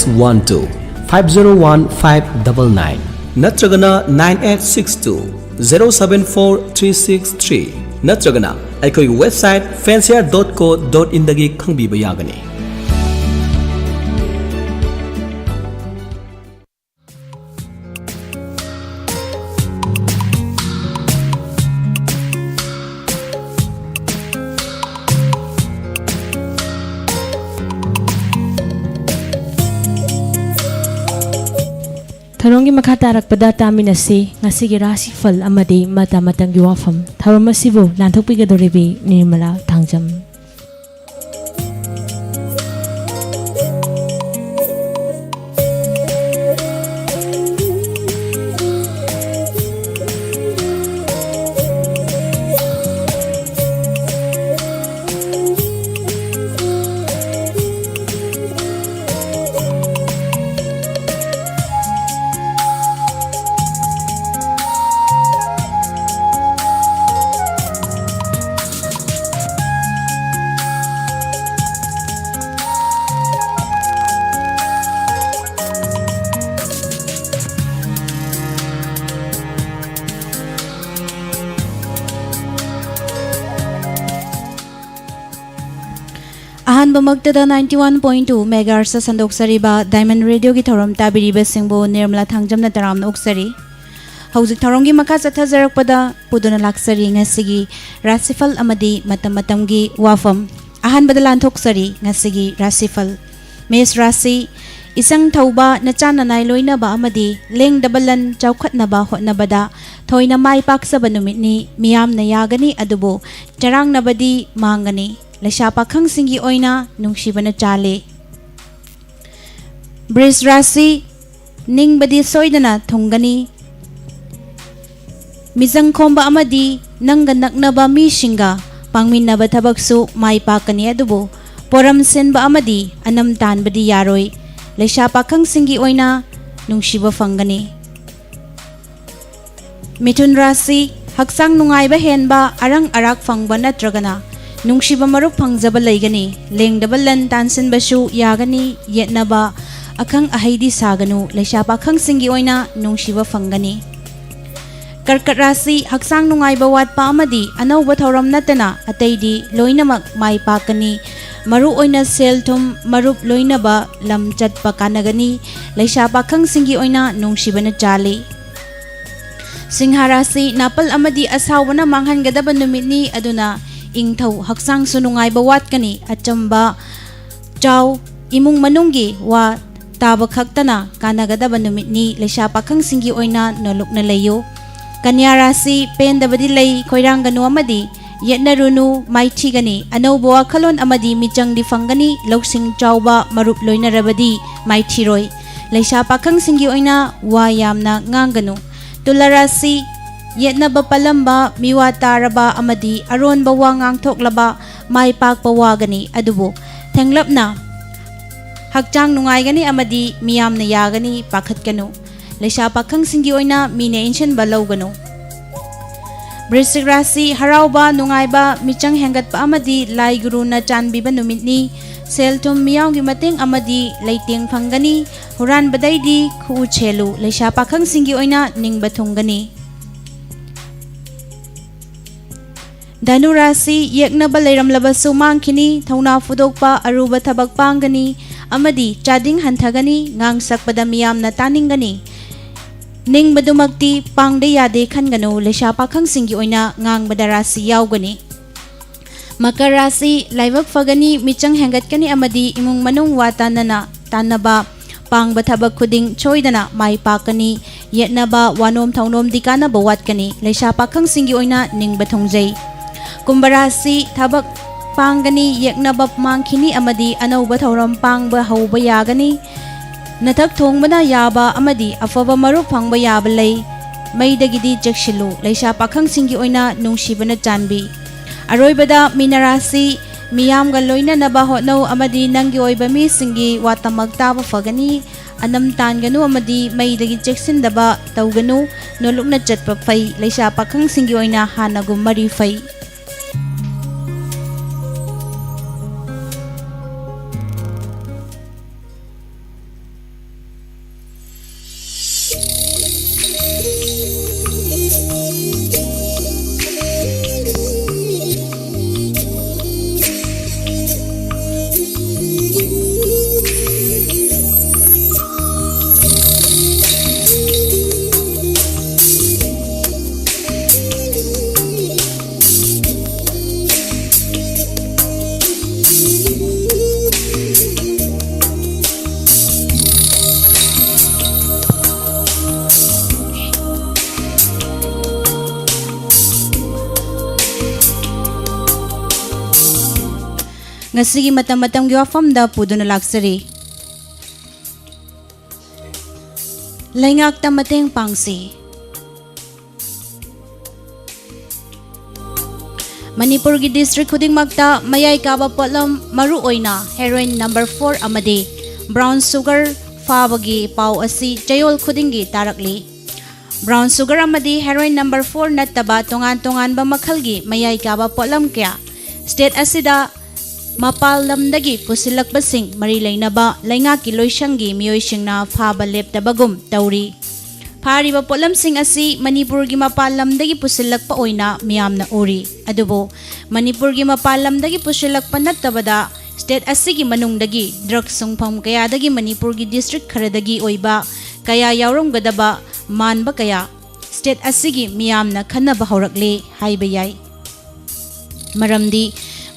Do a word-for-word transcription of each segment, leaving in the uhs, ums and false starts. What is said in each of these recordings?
One two five zero one five double nine ꯅꯠꯇ꯭ꯔꯒꯅ nine eight six two zero seven four three six three ꯅꯠꯇ꯭ꯔꯒꯅ ꯑꯩꯈꯣꯏꯒꯤ website fancier dot co dot inꯗꯒꯤ ꯈꯪꯕꯤꯕ ꯌꯥꯒꯅꯤ꯫ ꯊꯧꯔꯝꯒꯤ ꯃꯈꯥ ꯇꯥꯔꯛꯄꯗ ꯇꯥꯃꯤꯟꯅꯁꯤ ꯉꯁꯤꯒꯤ ꯔꯥꯁꯤꯐꯜ ꯑꯃꯗꯤ ꯃꯇꯝ ꯃꯇꯝꯒꯤ ꯋꯥꯐꯝ꯫ ꯊꯧꯔꯝ ꯑꯁꯤꯕꯨ ꯂꯥꯟꯊꯣꯛꯄꯤꯒꯗꯧꯔꯤꯕꯤ Nirmala Thangjam. ꯑꯍꯥꯟꯕꯃꯛꯇꯗ ninety one point two megahertz ꯁꯟꯗꯣꯛꯆꯔꯤꯕ Diamond Radioꯒꯤ ꯊꯧꯔꯝ ꯇꯥꯕꯤꯔꯤꯕꯁꯤꯡꯕꯨ ꯅꯤꯔꯃꯂꯥ ꯊꯥꯡꯖꯝꯅ ꯇꯔꯥꯝꯅ ꯑꯣꯛꯆꯔꯤ꯫ ꯍꯧꯖꯤꯛ ꯊꯧꯔꯝꯒꯤ ꯃꯈꯥ ꯆꯠꯊꯖꯔꯛꯄꯗ ꯄꯨꯗꯨꯅ ꯂꯥꯛꯆꯔꯤ ꯉꯁꯤꯒꯤ ꯔꯥꯁꯤꯐꯜ ꯑꯃꯗꯤ ꯃꯇꯝ ꯃꯇꯝꯒꯤ ꯋꯥꯐꯝ꯫ ꯑꯍꯥꯟꯕꯗ ꯂꯥꯟꯊꯣꯛꯆꯔꯤ ꯉꯁꯤꯒꯤ ꯔꯥꯁꯤꯐꯜ꯫ ꯃꯦꯁ ꯔꯥꯁꯤ, ꯏꯆꯪ ꯊꯧꯕ, ꯅꯆꯥ ꯅꯅꯥꯏ ꯂꯣꯏꯅꯕ ꯑꯃꯗꯤ ꯂꯦꯡꯗꯕ ꯂꯟ ꯆꯥꯎꯈꯠꯅꯕ ꯍꯣꯠꯅꯕꯗ ꯊꯣꯏꯅ ꯃꯥꯏ ꯄꯥꯛꯆꯕ ꯅꯨꯃꯤꯠꯅꯤ꯫ ꯃꯤꯌꯥꯝꯅ ꯌꯥꯒꯅꯤ, ꯑꯗꯨꯕꯨ ꯆꯔꯥꯡꯅꯕꯗꯤ ꯃꯥꯡꯒꯅꯤ꯫ ꯂꯩꯁꯥ ꯄꯥꯈꯪꯁꯤꯡꯒꯤ ꯑꯣꯏꯅ ꯅꯨꯡꯁꯤꯕꯅ ꯆꯥꯜꯂꯤ꯫ ꯕ꯭ꯔꯤꯖ ꯔꯥꯁꯤ, ꯅꯤꯡꯕꯗꯤ ꯁꯣꯏꯗꯅ ꯊꯨꯡꯒꯅꯤ꯫ ꯃꯤꯆꯪ ꯈꯣꯝꯕ ꯑꯃꯗꯤ ꯅꯪꯒ ꯅꯛꯅꯕ ꯃꯤꯁꯤꯡꯒ ꯄꯥꯡꯃꯤꯟꯅꯕ ꯊꯕꯛꯁꯨ ꯃꯥꯏ ꯄꯥꯛꯀꯅꯤ, ꯑꯗꯨꯕꯨ ꯄꯣꯔꯝ ꯁꯤꯟꯕ ꯑꯃꯗꯤ ꯑꯅꯝ ꯇꯥꯟꯕꯗꯤ ꯌꯥꯔꯣꯏ꯫ ꯂꯩꯁꯥ ꯄꯥꯈꯪꯁꯤꯡꯒꯤ ꯑꯣꯏꯅ ꯅꯨꯡꯁꯤꯕ ꯐꯪꯒꯅꯤ꯫ ꯃꯤꯊꯨꯟ ꯔꯥꯁꯤ, ꯍꯛꯆꯥꯡ ꯅꯨꯡꯉꯥꯏꯕ ꯍꯦꯟꯕ, ꯑꯔꯪ ꯑꯔꯥꯛ ꯐꯪꯕ ꯅꯠꯇ꯭ꯔꯒꯅ ꯅꯨꯡꯁꯤꯕ ꯃꯔꯨꯞ ꯐꯪꯖꯕ ꯂꯩꯒꯅꯤ꯫ ꯂꯦꯡꯗꯕ ꯂꯟ ꯇꯥꯟꯁꯤꯟꯕꯁꯨ ꯌꯥꯒꯅꯤ꯫ ꯌꯦꯠꯅꯕ ꯑꯈꯪ ꯑꯍꯩꯗꯤ ꯁꯥꯒꯅꯨ, ꯂꯩꯁꯥ ꯄꯥꯈꯪꯁꯤꯡꯒꯤ ꯑꯣꯏꯅ ꯅꯨꯡꯁꯤꯕ ꯐꯪꯒꯅꯤ꯫ ꯀꯔꯀꯠ ꯔꯥꯁꯤ, ꯍꯛꯆꯥꯡ ꯅꯨꯡꯉꯥꯏꯕ ꯋꯥꯠꯄ ꯑꯃꯗꯤ ꯑꯅꯧꯕ ꯊꯧꯔꯝ ꯅꯠꯇꯅ ꯑꯇꯩꯗꯤ ꯂꯣꯏꯅꯃꯛ ꯃꯥꯏ ꯄꯥꯛꯀꯅꯤ꯫ ꯃꯔꯨ ꯑꯣꯏꯅ ꯁꯦꯜ ꯊꯨꯝ, ꯃꯔꯨꯞ ꯂꯣꯏꯅꯕ, ꯂꯝ ꯆꯠꯄ ꯀꯥꯟꯅꯒꯅꯤ꯫ ꯂꯩꯁꯥ ꯄꯥꯈꯪꯁꯤꯡꯒꯤ ꯑꯣꯏꯅ ꯅꯨꯡꯁꯤꯕꯅ ꯆꯥꯜꯂꯤ꯫ ꯁꯤꯡꯍ ꯔꯥꯁꯤ, ꯅꯥꯄꯜ ꯑꯃꯗꯤ ꯑꯁꯥꯎꯕꯅ ꯃꯥꯡꯍꯟꯒꯗꯕ ꯅꯨꯃꯤꯠꯅꯤ, ꯑꯗꯨꯅ ꯏꯪꯊꯧ, ꯍꯛꯆꯥꯡꯁꯨ ꯅꯨꯡꯉꯥꯏꯕ ꯋꯥꯠꯀꯅꯤ꯫ ꯑꯆꯝꯕ ꯆꯥꯎ, ꯏꯃꯨꯡ ꯃꯅꯨꯡꯒꯤ ꯋꯥ ꯇꯥꯕ ꯈꯛꯇꯅ ꯀꯥꯟꯅꯒꯗꯕ ꯅꯨꯃꯤꯠꯅꯤ꯫ ꯂꯩꯁꯥ ꯄꯥꯈꯪꯁꯤꯡꯒꯤ ꯑꯣꯏꯅ ꯅꯣꯂꯨꯛꯅ ꯂꯩꯌꯨ꯫ ꯀꯟꯌꯥ ꯔꯥꯁꯤ, ꯄꯦꯟꯗꯕꯗꯤ ꯂꯩ, ꯈꯣꯏꯔꯥꯡꯒꯅꯨ ꯑꯃꯗꯤ ꯌꯦꯠꯅꯔꯨꯅꯨ, ꯃꯥꯏꯊꯤꯒꯅꯤ꯫ ꯑꯅꯧꯕ ꯋꯥꯈꯜꯂꯣꯟ ꯑꯃꯗꯤ ꯃꯤꯆꯪꯗꯤ ꯐꯪꯒꯅꯤ, ꯂꯧꯁꯤꯡ ꯆꯥꯎꯕ ꯃꯔꯨꯞ ꯂꯣꯏꯅꯔꯕꯗꯤ ꯃꯥꯏꯊꯤꯔꯣꯏ꯫ ꯂꯩꯁꯥ ꯄꯥꯈꯪꯁꯤꯡꯒꯤ ꯑꯣꯏꯅ ꯋꯥ ꯌꯥꯝꯅ ꯉꯥꯡꯒꯅꯨ꯫ ꯇꯨꯂꯥ ꯔꯥꯁꯤ, ꯌꯦꯠꯅꯕ ꯄꯜꯂꯝꯕ, ꯃꯤꯋꯥ ꯇꯥꯔꯕ ꯑꯃꯗꯤ ꯑꯔꯣꯟꯕ ꯋꯥ ꯉꯥꯡꯊꯣꯛꯂꯕ ꯃꯥꯏ ꯄꯥꯛꯄ ꯋꯥꯒꯅꯤ, ꯑꯗꯨꯕꯨ ꯊꯦꯡꯂꯞꯅ ꯍꯛꯆꯥꯡ ꯅꯨꯡꯉꯥꯏꯒꯅꯤ ꯑꯃꯗꯤ ꯃꯤꯌꯥꯝꯅ ꯌꯥꯒꯅꯤ, ꯄꯥꯈꯠꯀꯅꯨ꯫ ꯂꯩꯁꯥ ꯄꯥꯈꯪꯁꯤꯡꯒꯤ ꯑꯣꯏꯅ ꯃꯤꯅ ꯏꯟꯁꯤꯟꯕ ꯂꯧꯒꯅꯨ꯫ ꯕ꯭ꯔꯤꯁꯤꯛ ꯔꯥꯁꯤ, ꯍꯔꯥꯎꯕ, ꯅꯨꯡꯉꯥꯏꯕ, ꯃꯤꯆꯪ ꯍꯦꯟꯒꯠꯄ ꯑꯃꯗꯤ ꯂꯥꯏ ꯒꯨꯔꯨꯅ ꯆꯥꯟꯕꯤꯕ ꯅꯨꯃꯤꯠꯅꯤ꯫ ꯁꯦꯜ ꯊꯨꯝ, ꯃꯤꯌꯥꯝꯒꯤ ꯃꯇꯦꯡ ꯑꯃꯗꯤ ꯂꯩꯇꯦꯡ ꯐꯪꯒꯅꯤ꯫ ꯍꯨꯔꯥꯟꯕꯗꯩꯗꯤ ꯈꯨꯎ ꯁꯦꯜꯂꯨ꯫ ꯂꯩꯁꯥ ꯄꯥꯈꯪꯁꯤꯡꯒꯤ ꯑꯣꯏꯅ ꯅꯤꯡꯕ ꯊꯨꯡꯒꯅꯤ꯫ ꯙꯅꯨ ꯔꯥꯁꯤ, ꯌꯦꯛꯅꯕ ꯂꯩꯔꯝꯂꯕꯁꯨ ꯃꯥꯡꯈꯤꯅꯤ, ꯊꯧꯅꯥ ꯐꯨꯗꯣꯛꯄ, ꯑꯔꯨꯕ ꯊꯕꯛ ꯄꯥꯡꯒꯅꯤ ꯑꯃꯗꯤ ꯆꯥꯗꯤꯡ ꯍꯟꯊꯒꯅꯤ, ꯉꯥꯡ ꯁꯛꯄꯗ ꯃꯤꯌꯥꯝꯅ ꯇꯥꯅꯤꯡꯒꯅꯤ꯫ ꯅꯤꯡꯕꯗꯨꯃꯛꯇꯤ ꯄꯥꯡꯗ ꯌꯥꯗꯦ ꯈꯟꯒꯅꯨ, ꯂꯩꯁꯥ ꯄꯥꯈꯪꯁꯤꯡꯒꯤ ꯑꯣꯏꯅ ꯉꯥꯡꯕꯗ ꯔꯥꯁꯤ ꯌꯥꯎꯒꯅꯤ꯫ ꯃꯀꯔ ꯔꯥꯁꯤ, ꯂꯥꯏꯕꯛ ꯐꯒꯅꯤ, ꯃꯤꯆꯪ ꯍꯦꯟꯒꯠꯀꯅꯤ ꯑꯃꯗꯤ ꯏꯃꯨꯡ ꯃꯅꯨꯡ ꯋꯥ ꯇꯥꯅꯅ ꯇꯥꯟꯅꯕ, ꯄꯥꯡꯕ ꯊꯕꯛ ꯈꯨꯗꯤꯡ ꯁꯣꯏꯗꯅ ꯃꯥꯏ ꯄꯥꯛꯀꯅꯤ꯫ ꯌꯦꯠꯅꯕ, ꯋꯥꯅꯣꯝ ꯊꯧꯅꯣꯝꯗꯤ ꯀꯥꯟꯅꯕ ꯋꯥꯠꯀꯅꯤ꯫ ꯂꯩꯁꯥ ꯄꯥꯈꯪꯁꯤꯡꯒꯤ ꯑꯣꯏꯅ ꯅꯤꯡꯕ ꯊꯨꯡꯖꯩ꯫ ꯀꯨꯝꯚ ꯔꯥꯁꯤ, ꯊꯕꯛ ꯄꯥꯡꯒꯅꯤ, ꯌꯦꯛꯅꯕ ꯃꯥꯡꯈꯤꯅꯤ ꯑꯃꯗꯤ ꯑꯅꯧꯕ ꯊꯧꯔꯝ ꯄꯥꯡꯕ ꯍꯧꯕ ꯌꯥꯒꯅꯤ꯫ ꯅꯊꯛ ꯊꯣꯡꯕꯅ ꯌꯥꯕ ꯑꯃꯗꯤ ꯑꯐꯕ ꯃꯔꯨꯞ ꯐꯪꯕ ꯌꯥꯕ ꯂꯩ꯫ ꯃꯩꯗꯒꯤꯗꯤ ꯆꯦꯛꯁꯤꯜꯂꯨ꯫ ꯂꯩꯁꯥ ꯄꯥꯈꯪꯁꯤꯡꯒꯤ ꯑꯣꯏꯅ ꯅꯨꯡꯁꯤꯕꯅ ꯆꯥꯟꯕꯤ꯫ ꯑꯔꯣꯏꯕꯗ ꯃꯤꯅ ꯔꯥꯁꯤ, ꯃꯤꯌꯥꯝꯒ ꯂꯣꯏꯅꯅꯕ ꯍꯣꯠꯅꯧ ꯑꯃꯗꯤ ꯅꯪꯒꯤ ꯑꯣꯏꯕ ꯃꯤꯁꯤꯡꯒꯤ ꯋꯥꯇꯃꯛ ꯇꯥꯕ ꯐꯒꯅꯤ꯫ ꯑꯅꯝ ꯇꯥꯟꯒꯅꯨ ꯑꯃꯗꯤ ꯃꯩꯗꯒꯤ ꯆꯦꯛꯁꯤꯟꯗꯕ ꯇꯧꯒꯅꯨ꯫ ꯅꯣꯂꯨꯛꯅ ꯆꯠꯄ ꯐꯩ꯫ ꯂꯩꯁꯥ ꯄꯥꯈꯪꯁꯤꯡꯒꯤ ꯑꯣꯏꯅ ꯍꯥꯟꯅꯒꯨꯝ ꯃꯔꯤ ꯐꯩ꯫ ꯑꯁꯤꯒꯤ ꯃꯇꯝ ꯃꯇꯝꯒꯤ ꯋꯥꯐꯝꯗ ꯄꯨꯗꯨꯅ ꯂꯥꯛꯆꯔꯤ꯫ ꯂꯩꯉꯥꯛꯇ ꯃꯇꯦꯡ ꯄꯥꯡꯁꯤ꯫ ꯃꯅꯤꯄꯨꯔꯒꯤ ꯗꯤꯁꯇ꯭ꯔꯤꯛ ꯈꯨꯗꯤꯡꯃꯛꯇ ꯃꯌꯥꯏ ꯀꯥꯕ ꯄꯣꯠꯂꯝ, ꯃꯔꯨꯑꯣꯏꯅ ꯍꯦꯔꯣꯏꯟ ꯅꯝꯕꯔ ꯐꯣꯔ ꯑꯃꯗꯤ ꯕ꯭ꯔꯥꯎꯟ ꯁꯨꯒꯔ ꯐꯥꯕꯒꯤ ꯄꯥꯎ ꯑꯁꯤ ꯆꯌꯣꯜ ꯈꯨꯗꯤꯡꯒꯤ ꯇꯥꯔꯛꯂꯤ꯫ ꯕ꯭ꯔꯥꯎꯟ ꯁꯨꯒꯔ ꯑꯃꯗꯤ ꯍꯦꯔꯣꯏꯟ ꯅꯝꯕꯔ ꯐꯣꯔ ꯅꯠꯇꯕ ꯇꯣꯉꯥꯟ ꯇꯣꯉꯥꯟꯕ ꯃꯈꯜꯒꯤ ꯃꯌꯥꯏ ꯀꯥꯕ ꯄꯣꯠꯂꯝ ꯀꯌꯥ ꯁ꯭ꯇꯦꯠ ꯑꯁꯤꯗ ꯃꯄꯥꯜ ꯂꯝꯗꯒꯤ ꯄꯨꯁꯤꯜꯂꯛꯄꯁꯤꯡ ꯃꯔꯤ ꯂꯩꯅꯕ ꯂꯩꯉꯥꯛꯀꯤ ꯂꯣꯏꯁꯪꯒꯤ ꯃꯤꯑꯣꯏꯁꯤꯡꯅ ꯐꯥꯕ ꯂꯦꯞꯇꯕꯒꯨꯝ ꯇꯧꯔꯤ꯫ ꯐꯥꯔꯤꯕ ꯄꯣꯠꯂꯝꯁꯤꯡ ꯑꯁꯤ ꯃꯅꯤꯄꯨꯔꯒꯤ ꯃꯄꯥꯟ ꯂꯝꯗꯒꯤ ꯄꯨꯁꯤꯜꯂꯛꯄ ꯑꯣꯏꯅ ꯃꯤꯌꯥꯝꯅ ꯎꯔꯤ꯫ ꯑꯗꯨꯕꯨ ꯃꯅꯤꯄꯨꯔꯒꯤ ꯃꯄꯥꯟ ꯂꯝꯗꯒꯤ ꯄꯨꯁꯤꯜꯂꯛꯄ ꯅꯠꯇꯕꯗ ꯁ꯭ꯇꯦꯠ ꯑꯁꯤꯒꯤ ꯃꯅꯨꯡꯗꯒꯤ ꯗ꯭ꯔꯒ ꯁꯨꯡꯐꯝ ꯀꯌꯥꯗꯒꯤ ꯃꯅꯤꯄꯨꯔꯒꯤ ꯗꯤꯁꯇ꯭ꯔꯤꯛ ꯈꯔꯗꯒꯤ ꯑꯣꯏꯕ ꯀꯌꯥ ꯌꯥꯎꯔꯝꯒꯗꯕ ꯃꯥꯟꯕ ꯀꯌꯥ ꯁ꯭ꯇꯦꯠ ꯑꯁꯤꯒꯤ ꯃꯤꯌꯥꯝꯅ ꯈꯟꯅꯕ ꯍꯧꯔꯛꯂꯦ ꯍꯥꯏꯕ ꯌꯥꯏ꯫ ꯃꯔꯝꯗꯤ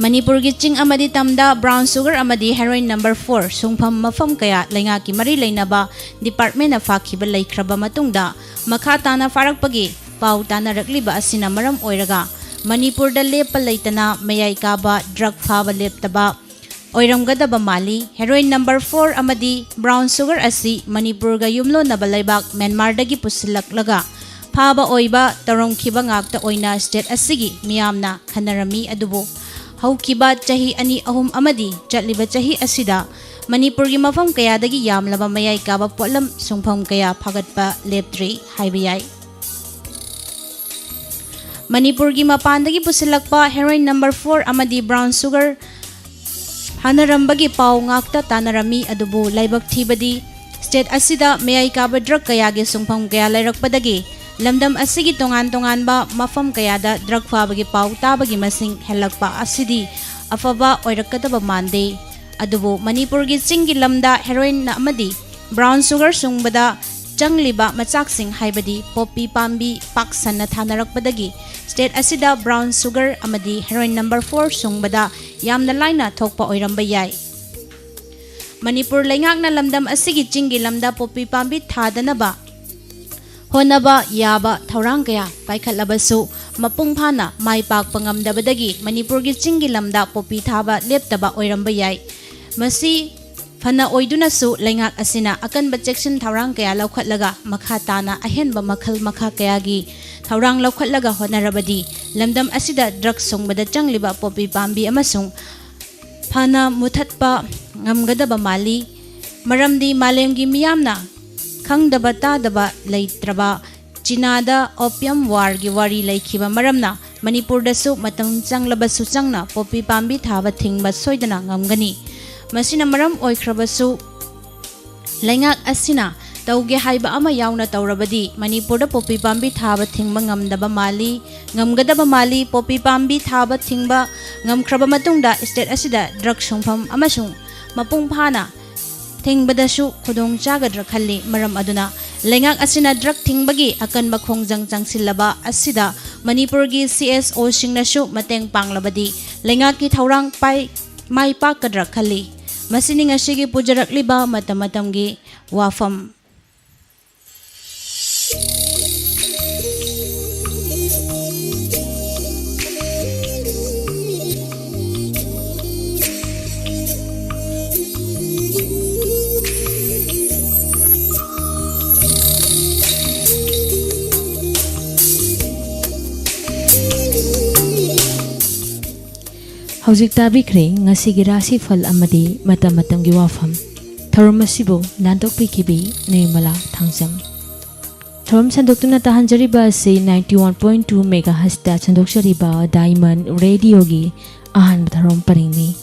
ꯃꯅꯤꯄꯨꯔꯒꯤ ꯆꯤꯡ ꯑꯃꯗꯤ ꯇꯝꯗ ꯕ꯭ꯔꯥꯎꯟ ꯁꯨꯒꯔ ꯑꯃꯗꯤ ꯍꯦꯔꯣꯏꯟ ꯅꯝꯕꯔ ꯐꯣꯔ ꯁꯨꯡꯐꯝ ꯃꯐꯝ ꯀꯌꯥ ꯂꯩꯉꯥꯛꯀꯤ ꯃꯔꯤ ꯂꯩꯅꯕ ꯗꯤꯄꯥꯔꯠꯃꯦꯟꯅ ꯐꯥꯈꯤꯕ ꯂꯩꯈ꯭ꯔꯕ ꯃꯇꯨꯡꯗ ꯃꯈꯥ ꯇꯥꯅ ꯐꯥꯔꯛꯄꯒꯤ ꯄꯥꯎ ꯇꯥꯅꯔꯛꯂꯤꯕ ꯑꯁꯤꯅ ꯃꯔꯝ ꯑꯣꯏꯔꯒ ꯃꯅꯤꯄꯨꯔꯗ ꯂꯦꯞꯄ ꯂꯩꯇꯅ ꯃꯌꯥꯏ ꯀꯥꯕ ꯗ꯭ꯔꯒ ꯐꯥꯕ ꯂꯦꯞꯇꯕ ꯑꯣꯏꯔꯝꯒꯗꯕ ꯃꯥꯜꯂꯤ꯫ ꯍꯦꯔꯣꯏꯟ ꯅꯝꯕꯔ ꯐꯣꯔ ꯑꯃꯗꯤ ꯕ꯭ꯔꯥꯎꯟ ꯁꯨꯒꯔ ꯑꯁꯤ ꯃꯅꯤꯄꯨꯔꯒ ꯌꯨꯝꯂꯣꯟꯅꯕ ꯂꯩꯕꯥꯛ ꯃ꯭ꯌꯥꯟꯃꯥꯔꯗꯒꯤ ꯄꯨꯁꯤꯜꯂꯛꯂꯒ ꯐꯥꯕ ꯑꯣꯏꯕ ꯇꯧꯔꯝꯈꯤꯕ ꯉꯥꯛꯇ ꯑꯣꯏꯅ ꯁ꯭ꯇꯦꯠ ꯑꯁꯤꯒꯤ ꯃꯤꯌꯥꯝꯅ ꯈꯟꯅꯔꯝꯃꯤ꯫ ꯑꯗꯨꯕꯨ ꯍꯧꯈꯤꯕ ꯆꯍꯤ ꯑꯅꯤ ꯑꯍꯨꯝ ꯑꯃꯗꯤ ꯆꯠꯂꯤꯕ ꯆꯍꯤ ꯑꯁꯤꯗ ꯃꯅꯤꯄꯨꯔꯒꯤ ꯃꯐꯝ ꯀꯌꯥꯗꯒꯤ ꯌꯥꯝꯂꯕ ꯃꯌꯥꯏ ꯀꯥꯕ ꯄꯣꯠꯂꯝ ꯁꯨꯡꯐꯝ ꯀꯌꯥ ꯐꯥꯒꯠꯄ ꯂꯦꯞꯇ꯭ꯔꯤ ꯍꯥꯏꯕ ꯌꯥꯏ꯫ ꯃꯅꯤꯄꯨꯔꯒꯤ ꯃꯄꯥꯟꯗꯒꯤ ꯄꯨꯁꯤꯜꯂꯛꯄ ꯍꯦꯔꯣꯏꯟ ꯅꯝꯕꯔ ꯐꯣꯔ ꯑꯃꯗꯤ ꯕ꯭ꯔꯥꯎꯟ ꯁꯨꯒꯔ ꯍꯥꯟꯅꯔꯝꯕꯒꯤ ꯄꯥꯎ ꯉꯥꯛꯇ ꯇꯥꯅꯔꯝꯃꯤ꯫ ꯑꯗꯨꯕꯨ ꯂꯥꯏꯕꯛ ꯊꯤꯕꯗꯤ ꯁ꯭ꯇꯦꯠ ꯑꯁꯤꯗ ꯃꯌꯥꯏ ꯀꯥꯕ ꯗ꯭ꯔꯒ ꯀꯌꯥꯒꯤ ꯁꯨꯡꯐꯝ ꯀꯌꯥ ꯂꯩꯔꯛꯄꯗꯒꯤ ꯂꯝꯗꯝ ꯑꯁꯤꯒꯤ ꯇꯣꯉꯥꯟ ꯇꯣꯉꯥꯟꯕ ꯃꯐꯝ ꯀꯌꯥꯗ ꯗ꯭ꯔꯒ ꯐꯥꯕꯒꯤ ꯄꯥꯎ ꯇꯥꯕꯒꯤ ꯃꯁꯤꯡ ꯍꯦꯜꯂꯛꯄ ꯑꯁꯤꯗꯤ ꯑꯐꯕ ꯑꯣꯏꯔꯛꯀꯗꯕ ꯃꯥꯟꯗꯦ꯫ ꯑꯗꯨꯕꯨ ꯃꯅꯤꯄꯨꯔꯒꯤ ꯆꯤꯡꯒꯤ ꯂꯝꯗ ꯍꯦꯔꯣꯏꯟ ꯑꯃꯗꯤ ꯕ꯭ꯔꯥꯎꯟ ꯁꯨꯒꯔ ꯁꯨꯡꯕꯗ ꯆꯪꯂꯤꯕ ꯃꯆꯥꯛꯁꯤꯡ, ꯍꯥꯏꯕꯗꯤ ꯄꯣꯄꯤ ꯄꯥꯝꯕꯤ ꯄꯥꯛ ꯁꯟꯅ ꯊꯥꯅꯔꯛꯄꯗꯒꯤ ꯁ꯭ꯇꯦꯠ ꯑꯁꯤꯗ ꯕ꯭ꯔꯥꯎꯟ ꯁꯨꯒꯔ ꯑꯃꯗꯤ ꯍꯦꯔꯣꯏꯟ ꯅꯝꯕꯔ ꯐꯣꯔ ꯁꯨꯡꯕꯗ ꯌꯥꯝꯅ ꯂꯥꯏꯅ ꯊꯣꯛꯄ ꯑꯣꯏꯔꯝꯕ ꯌꯥꯏ꯫ ꯃꯅꯤꯄꯨꯔ ꯂꯩꯉꯥꯛꯅ ꯂꯝꯗꯝ ꯑꯁꯤꯒꯤ ꯆꯤꯡꯒꯤ ꯂꯝꯗ ꯄꯣꯄꯤ ꯄꯥꯝꯕꯤ ꯊꯥꯗꯅꯕ ꯍꯣꯠꯅꯕ ꯌꯥꯕ ꯊꯧꯔꯥꯡ ꯀꯌꯥ ꯄꯥꯏꯈꯠꯂꯕꯁꯨ, ꯃꯄꯨꯡ ꯐꯥꯅ ꯃꯥꯏ ꯄꯥꯛꯄ ꯉꯝꯗꯕꯗꯒꯤ ꯃꯅꯤꯄꯨꯔꯒꯤ ꯆꯤꯡꯒꯤ ꯂꯝꯗ ꯄꯣꯄꯤ ꯊꯥꯕ ꯂꯦꯞꯇꯕ ꯑꯣꯏꯔꯝꯕ ꯌꯥꯏ꯫ ꯃꯁꯤ ꯐꯅ ꯑꯣꯏꯗꯨꯅꯁꯨ, ꯂꯩꯉꯥꯛ ꯑꯁꯤꯅ ꯑꯀꯟꯕ ꯆꯦꯛꯁꯤꯟ ꯊꯧꯔꯥꯡ ꯀꯌꯥ ꯂꯧꯈꯠꯂꯒ, ꯃꯈꯥ ꯇꯥꯅ ꯑꯍꯦꯟꯕ ꯃꯈꯜ ꯃꯈꯥ ꯀꯌꯥꯒꯤ ꯊꯧꯔꯥꯡ ꯂꯧꯈꯠꯂꯒ ꯍꯣꯠꯅꯔꯕꯗꯤ, ꯂꯝꯗꯝ ꯑꯁꯤꯗ ꯗ꯭ꯔꯒ ꯁꯨꯡꯕꯗ ꯆꯪꯂꯤꯕ ꯄꯣꯄꯤ ꯄꯥꯝꯕꯤ ꯑꯃꯁꯨꯡ ꯐꯅ ꯃꯨꯊꯠꯄ ꯉꯝꯒꯗꯕ ꯃꯥꯜꯂꯤ꯫ ꯃꯔꯝꯗꯤ ꯃꯥꯂꯦꯝꯒꯤ ꯃꯤꯌꯥꯝꯅ ꯈꯪꯗꯕ ꯇꯥꯗꯕ ꯂꯩꯇ꯭ꯔꯕ ꯆꯤꯅꯥꯗ opium warꯒꯤ ꯋꯥꯔꯤ ꯂꯩꯈꯤꯕ ꯃꯔꯝꯅ, ꯃꯅꯤꯄꯨꯔꯗꯁꯨ ꯃꯇꯝ ꯆꯪꯂꯕꯁꯨ ꯆꯪꯅ ꯄꯣꯄꯤ ꯄꯥꯝꯕꯤ ꯊꯥꯕ ꯊꯤꯡꯕ ꯁꯣꯏꯗꯅ ꯉꯝꯒꯅꯤ꯫ ꯃꯁꯤꯅ ꯃꯔꯝ ꯑꯣꯏꯈ꯭ꯔꯕꯁꯨ, ꯂꯩꯉꯥꯛ ꯑꯁꯤꯅ ꯇꯧꯒꯦ ꯍꯥꯏꯕ ꯑꯃ ꯌꯥꯎꯅ ꯇꯧꯔꯕꯗꯤ, ꯃꯅꯤꯄꯨꯔꯗ ꯄꯣꯄꯤ ꯄꯥꯝꯕꯤ ꯊꯥꯕ ꯊꯤꯡꯕ ꯉꯝꯗꯕ ꯃꯥꯜꯂꯤ, ꯉꯝꯒꯗꯕ ꯃꯥꯜꯂꯤ꯫ ꯄꯣꯄꯤ ꯄꯥꯝꯕꯤ ꯊꯥꯕ ꯊꯤꯡꯕ ꯉꯝꯈ꯭ꯔꯕ ꯃꯇꯨꯡꯗ, state ꯑꯁꯤꯗ ꯗ꯭ꯔꯒ ꯁꯨꯡꯐꯝ ꯑꯃꯁꯨꯡ ꯃꯄꯨꯡ ꯐꯥꯅ ꯊꯤꯡꯕꯗꯁꯨ ꯈꯨꯗꯣꯡ ꯆꯥꯒꯗ꯭ꯔꯥ ꯈꯜꯂꯤ꯫ ꯃꯔꯝ ꯑꯗꯨꯅ, ꯂꯩꯉꯥꯛ ꯑꯁꯤꯅ ꯗ꯭ꯔꯒ ꯊꯤꯡꯕꯒꯤ ꯑꯀꯟꯕ ꯈꯣꯡꯖꯪ ꯆꯪꯁꯤꯜꯂꯕ ꯑꯁꯤꯗ ꯃꯅꯤꯄꯨꯔꯒꯤ CSOꯁꯤꯡꯅꯁꯨ ꯃꯇꯦꯡ ꯄꯥꯡꯂꯕꯗꯤ, ꯂꯩꯉꯥꯛꯀꯤ ꯊꯧꯔꯥꯡ ꯄꯥꯏ-, ꯃꯥꯏ ꯄꯥꯛꯀꯗ꯭ꯔꯥ ꯈꯜꯂꯤ꯫ ꯃꯁꯤꯅꯤ ꯉꯁꯤꯒꯤ ꯄꯨꯖꯔꯛꯂꯤꯕ ꯃꯇꯝ ꯃꯇꯝꯒꯤ ꯋꯥꯐꯝ꯫ ꯍꯧꯖꯤꯛ ꯇꯥꯕꯤꯈ꯭ꯔꯦ ꯉꯁꯤꯒꯤ ꯔꯥꯁꯤꯐꯜ ꯑꯃꯗꯤ ꯃꯇꯝ ꯃꯇꯝꯒꯤ ꯋꯥꯐꯝ꯫ ꯊꯧꯔꯝ ꯑꯁꯤꯕꯨ ꯂꯥꯟꯊꯣꯛꯄꯤꯈꯤꯕꯤ ꯅꯤꯔꯃꯂꯥ ꯊꯥꯡꯖꯝ꯫ ꯊꯧꯔꯝ ꯁꯟꯗꯣꯛꯇꯨꯅ ꯇꯥꯍꯟꯖꯔꯤꯕ ꯑꯁꯤ ninety one point two megahertzꯇ ꯁꯟꯗꯣꯛꯆꯔꯤꯕ Diamond Radioꯒꯤ ꯑꯍꯥꯟꯕ ꯊꯧꯔꯝ ꯄꯔꯤꯡꯅꯤ꯫